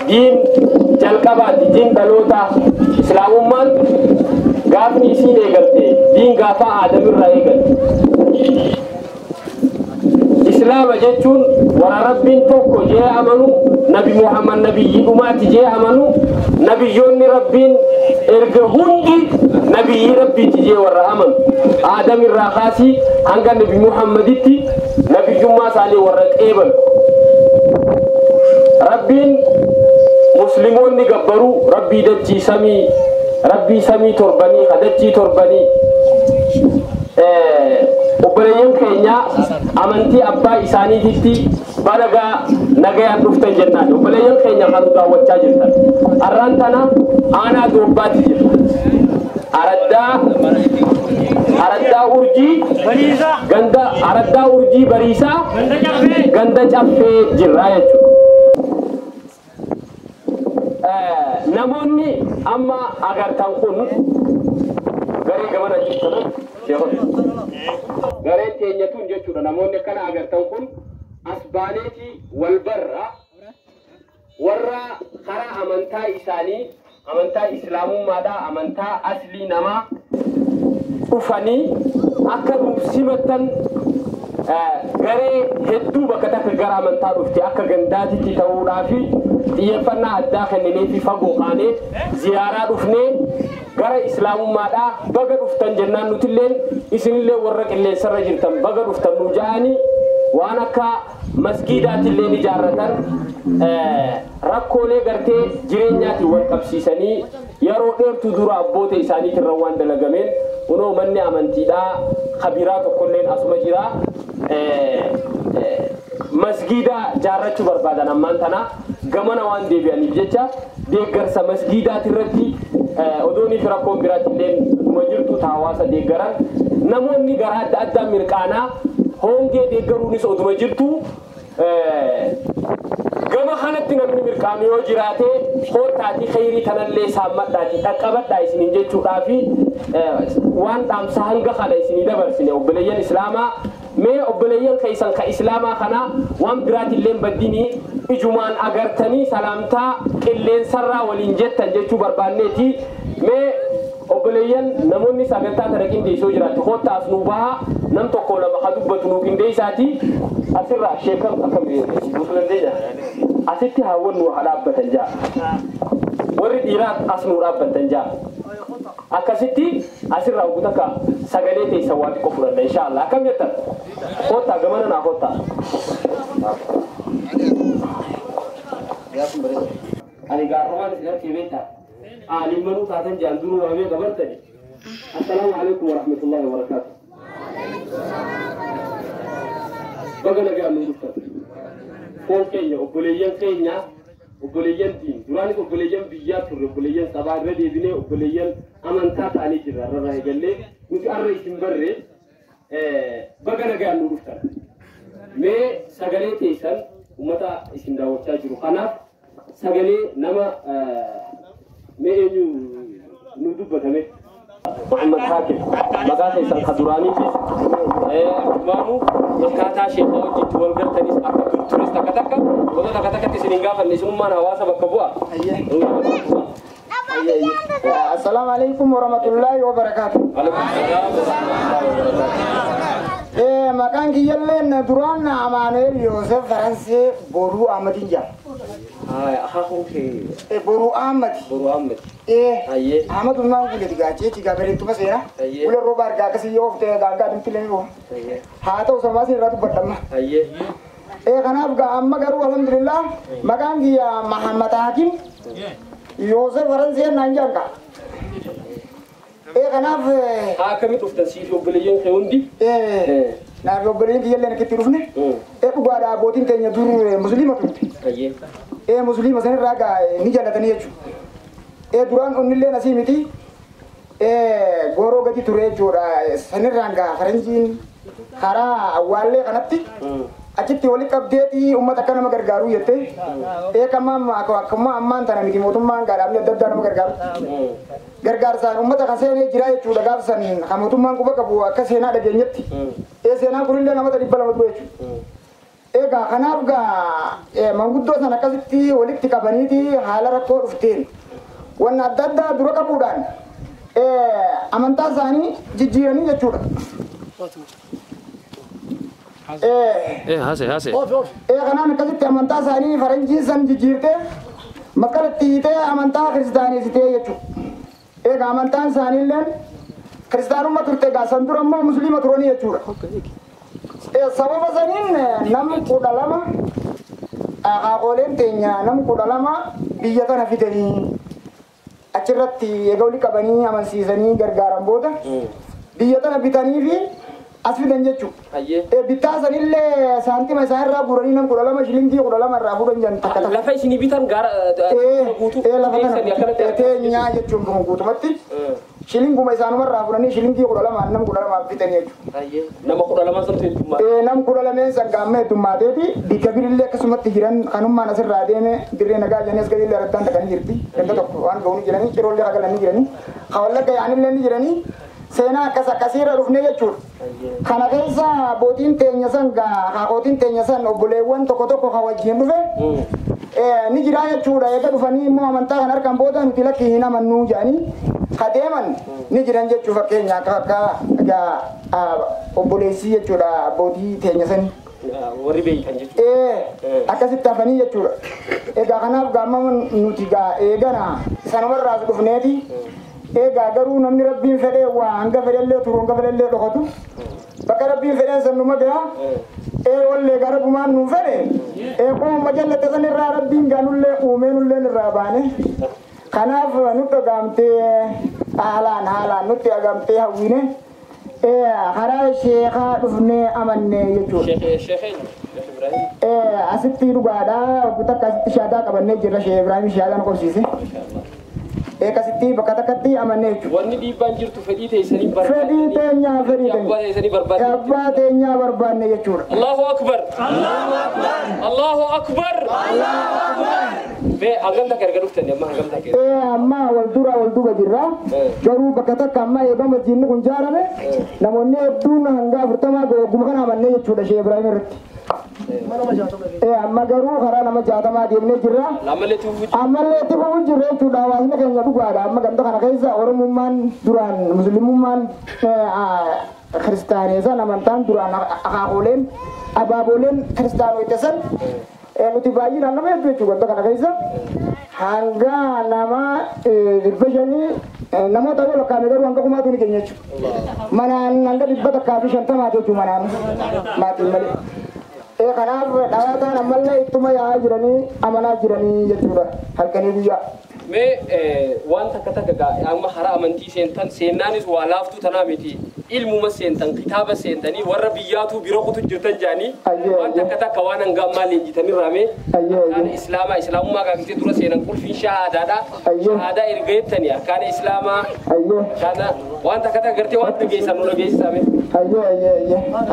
Diin jalqabaati, diin dhaloota Islaamummaan gaafni isiin eegalte diin gaafa Aadamirraa eegalte. Islaama jechuun warra Rabbiin tokko jee amanu, Nabi Muhammad nabiyyi dhumaati jee amanu, nabiyyoonni Rabbiin erga hundi nabiyyi Rabbiiti jee warra amanu. Aadamirraa kaasii hanga Nabi Muhammaditti nabiyyummaa isaanii warra qeebalu. Rabbiin Musliimoonni gabbaruu Rabbii dachii samii, Rabbii samii torbanii, dachii torbanii. Obboleeyyan keenya amantii abbaa isaaniititti balagaa nagayaan dhuftan jennaan. Obboleeyyan keenya kan daawwachaa jirtan. Arraan tana aanaa Doobbaatti jirra. Araddaa Urjii ganda Araddaa Urjii Bariisaa ganda Caffee jirra jechuudha. Namoonni amma agartan kun garee gamana jirtan gareen teenya tun jechuudha. Namoonni akkana agartan kun as baaneeti wal barra warra karaa amantaa isaanii amantaa islaamummaadhaa amantaa aslii namaa dhufanii akka nuuf simattan garee hedduu bakka takka gara amantaa dhufte akka gandaatitti ta'uudhaa fi xiyyeeffannaa addaa kenninee fi fagoo kaanee ziyaaraa dhufnee gara islaamummaadhaa baga dhuftan jennaan nutilleen isinillee warra qilleensarra jirtan baga dhuftan nu ja'anii waan akka masgiidaatillee ijaarratan rakkoolee gartee jireenyaatiin wal qabsiisanii yeroo dheertuu dura abboota isaaniitirra waan dalagameen kunoo manni amantiidhaa kabiraa tokkolleen asuma jira. Masgiida jaarrachuu barbaadan ammaan tana gamana waan deebi'aniif jecha deeggarsa masgiidaatirratti odoonii fi rakkoon biraatillee numa jirtu hawaasa deeggaran namoonni gara adda addaa mirqaanaa hongee deeggaruunis oduma jirtu gama kanatti namni mirqaanu yoo jiraate koottaatii khayrii kanallee saammadhaatii dhaqqabadhaa isiniin jechuudhaa fi waan dhaamsa hanga kana isinii dabarsine obboleeyyan islaamaa. Mee obboleeyyan keessan ka islaamaa kana waan biraatillee baddinii ijumaan agartanii salaamtaa qilleensarraa waliin jettan jechuu barbaanneeti. Mee obboleeyyan namoonni sagantaa kana qindeessoo jiraatti koottaa as nuu bahaa nam tokko lama ka dubbatu nuu qindeessaati. Asirraa sheekam akkam buusuu dandeenya? Asitti haawwan nu haa dhaabbatan jaa. Warri dhiiraa as nuu dhaabbatan jaa. Akkasitti asirraa ugu takka sagalee teessan waa xiqqoo fudhanna inshaallah. Akkam jettan? Koottaa gamana naa koottaa. Ani gaarrumaan isin harkee beektaa? Ani manuu taatan jaan duruu waamee dabartani. Assalaamu alaikum warahmatullahi wabarakaatu. Baga nagaan nu dhuftan. Foon keenya obboleeyyan keenya obboleeyyan diin duraanis obboleeyyan biyyaa turre obboleeyyan sabaa irra deebinee obboleeyyan amantaa ta'anii jirra irraa eegallee nuti arra isin barre baga nagaan nu dhuftan. Mee sagalee teessan uummata isin daawwachaa jiru kanaaf sagalee nama mee eenyu nu dubbatame? Muhammad Hakim maqaa keessan ka duraaniitis akkumaanu akkaataa sheekaa wajjitti wal gartanis akka tures takka takka gosa takka takkatti isin hin gaafanne isinummaan hawaasa bakka bu'a. Assalaamu alaikum warahmatullahi wabarakatuh. Maqaan kiyyalleen duraan Amaanu'eel Yoosef Faransee Boruu Ahmadiin jedhama. Akaakuun kee Boruu Ahmad. Boruu Ahmad. Ahmad Usmaan Guleeti gaachee chigaa bareettuma seenaa. Ulee rooba argaa akkasii yoo oftee gaangaa dhimti rooba. Haa ta'u sabaas irraa dubbadhamma. Kanaaf amma garuu alhamdulillah maqaan kiyya Mahammad Hakim Yoosef Faransee naan jedhama. Kanaaf haa akkamitti dhuftan siif obboleeyyan kee hundi? Naaf obboleeyyan kiyyallee akkitti dhufne. Dhugaadha abbootiin keenya dur musliima turte. Musliima sanirraa gaa ni jaallatanii jechuudha. Duraan onnillee asii miti gooroo gadi ture jechuudha. Sanirraan gaa faranjiin karaa awwaallee kanatti achitti wali qabdeetii uummata akka nama gargaaru jettee akkuma ammaan tana miti mootummaan gaadhaabni adda addaa nama gargaaru. Gargaarsaan uummata kan seenee jira jechuudha gaafa san kan mootummaan quba qabu akka seenaa dhageenyetti. Seenaan kunillee namoota 200 ture jechuudha. Egaa kanaaf gaa manguddoo sana akkasitti walitti qabaniiti haala rakkoo dhufteen wanna adda addaa dura qabuudhaan amantaa isaanii jijjiiranii jechuudha. Kanaan akkasitti amantaa isaanii faranjiin san jijjiirtee makkalatti hiitee amantaa kiristaaneessitee jechuudha. Egaa amantaan isaaniilleen kiristaanummaa turte egaa san dura immoo musliima turanii jechuudha. Sababa saniin namni 12 akaakooleen teenya namni 12 biyya tana fidanii achirratti egaa wali qabanii amansiisanii gargaaran booda biyya tana bitanii fi as fidan jechuudha. Bittaa sanillee saantima isaan irraa guuranii nam 12 shilingii 12 irraa fuudhan jan takka takka. Lafa isinii bitan gaara guutuu. Lafa tana teenyaa jechuun kun guutumatti shilinguma isaanuma irraa fuudhanii shilingii 12 nam 12 bitanii jechuudha. Nama 12 santu heddummaate. Nam 12 san gaamma heddumaateeti bikka birillee akkasumatti jiran kanummaan asirraa deeme dirree nagaa jedhanii as gadiillee araddaan dhaqanii jirti. Ganda tokko waan ga'uuni jiranii ciroollee hagalanii jiranii hawallagga yaanillee ni jiranii. Seenaa akkas akkasiirra dhufne jechuudha. Kana keessa abbootiin teenya san haadhotiin teenya san obboleewwan tokko tokko kan wajjin dhufe ni jira jechuudha. Eega dhufanii immoo amantaa kan harkaan booda nuti lakki hin amannuu jedhanii kadeeman ni jiran jechuu fakkeenya akka akka obboleessii jechuudha abbootii teenya sani. Warri beekan jechuudha. Akkasitti hafanii jechuudha. Egaa kanaaf gaamma nuti eegana sanumarraas dhufneeti. Egaa garuu namni rabbiin fedhee waa hanga fedhellee turu hanga fedhellee dhokatu bakka rabbiin fedheen san numa gaha wallee gara bumaan nuu fedhe qooma jallate san irraa rabbiin gaanullee uumee nulleen irraa baane kanaaf nutti agamtee haalaan haalaan nutti agamtee hawwine karaa sheekaa dhufnee amanne jechuudha. Asitti dhugaadhaa waggoota takka asitti shaadaa qabannee jirra Sheekh Ibraahim shaadaa nu qabsiise. Akkasitti bakka takkatti amannee jechuudha. Wanni dhiibbaan jirtu fedhii teessanii barbaanne. Fedhii teenyaa fedhii teenya. Abbaa teessanii barbaanne. Abbaa teenyaa barbaanne jechuudha. Allahu Akbar. Allahu Akbar. Allahu Akbar. Allahu Akbar. Mee hangam takka erga dhuftanii amma hangam takka? Amma wal dura wal duuba jirra. Garuu bakka takka amma eega masjiidni kun ijaarame namoonni hedduun hanga 40 guma kana amannee jechuudha Sheekh Ibraahim irratti. Amma garuu karaa nama 60 deemnee jirra. Ammallee itti fufuu jirra jechuudha. Hawaasni keenya dhugaadha. Amma ganda kana keessa Oromummaan duraan Muslimummaan kiristaaneessan amantaan duraan akaakooleen abaaboleen kiristaanota san nuti baay'inaan nama hedduu jechuudha ganda kana keessa. Hanga nama 500 namoota yoo lakkaa'ame garuu hanga kumaatu ni keenya jechuudha. Manaan hanga 150 jechuudha manaan maatiin malee. Kanaaf dhawaataan ammallee ittuma yaa'aa jiranii amanaa jiranii jechuudha halkanii guyyaa. Mee waan takka takka amma hara amantii seentan seennaanis waa laaftuu tanaa miti ilmuma seentan kitaaba seentanii warra biyyaatuu bira kutu jirtan jaanii waan takka takka waan hanga ammaa leenjitanii raamee arkaana islaamaa islaamummaa gaafisee dura seenan qulfiin shahaadaadha shahaadaa erga jettanii arkaana islaamaa kana waan takka takka gartee waan dhageessan nu dhageessisame.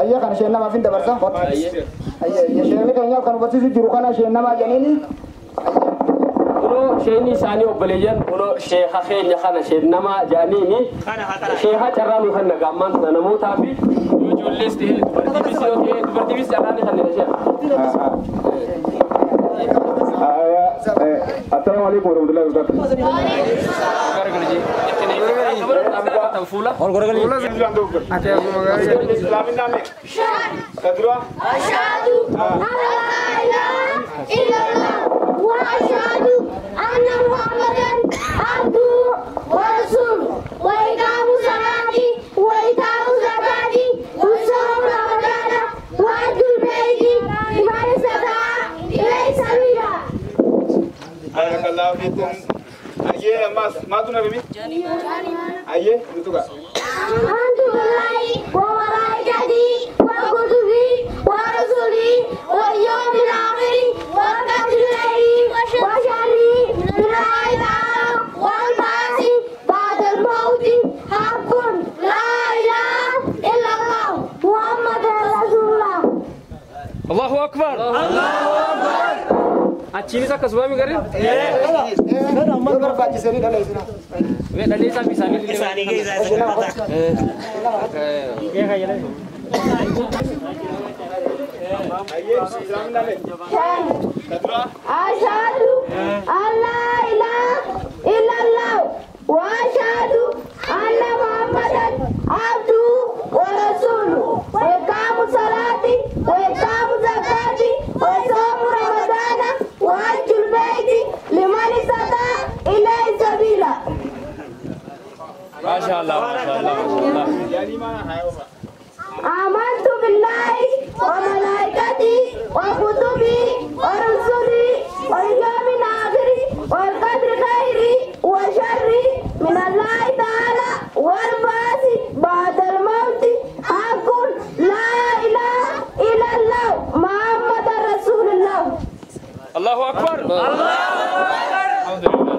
Ayyee kana isheen namaaf hin dabarsa. Ayyee isheen keenyaaf kan hubachiisu jiru kana isheen namaa jedhaniini. Kunoo sheenni isaanii obboleeyyan kunoo sheeka keenya kana sheen nama jedhaniini sheeka carraa nu kenna gaammaan tana namootaa fi yoo ijoollees ta'e dubartiifis yoo ta'e dubartiifis carraa ni kennina sheeka. Assalaamu alaikum warahmatullahi wabarakatuh. Fuula. أشهد أن لا إله إلا الله وأشهد أن محمدا عبده ورسوله وإقام الصلاة وإيتاء الزكاة وصوم رمضان وحج البيت لمن استطاع إليه سبيلا. بارك الله فيكم. أيه ما تنبي؟ أيه نتوقع. آمنت بالله وملائكته وكتبه ورسله واليوم الآخر والقدر خيره وشره من الله والبعث بعد الموت حق لا إله إلا الله محمد رسول الله. الله أكبر. الله أكبر. Achiinis akkasuma mi garee? Yoo barbaachisanii dhala isin. Mee dhalli isaa fi isaanii Isaanii keessa isa. أشهد أن لا إله إلا الله وأشهد أن محمدا عبده ورسوله وإقام الصلاة وإقام الزكاة وصوم رمضان وحج البيت لمن استطاع إليه سبيلا. ما شاء الله ما شاء الله ما شاء الله. آمنت بالله وملائكته وكتبه ورسله واليوم الآخر والقدر خيره وشره من الله تعالى والبعث بعد الموت حق لا إله إلا الله محمد رسول الله. الله أكبر الله أكبر. الحمد لله.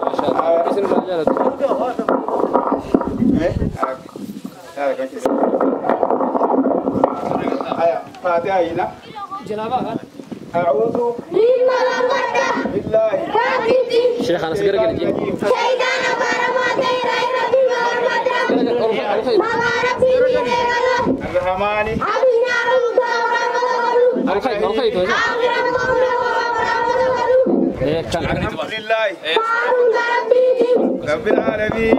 ما شاء الله. أعوذ بالله شيخ أنا سكرك الرحمن الحمد لله رب العالمين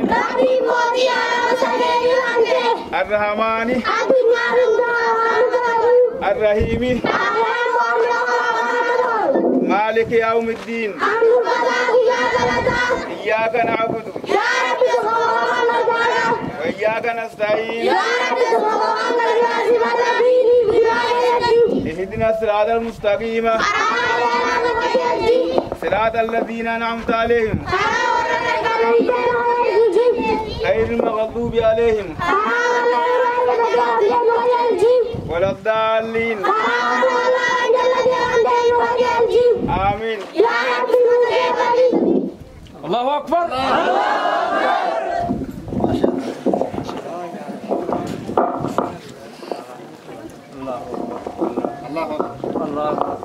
الرحمن الرحيم مالك يوم الدين إياك نعبد وإياك نستعين اهدنا الصراط المستقيم صراط الذين أنعمت عليهم غير المغضوب عليهم ولا الضالين. آمين. الله أكبر. الله أكبر. الله أكبر.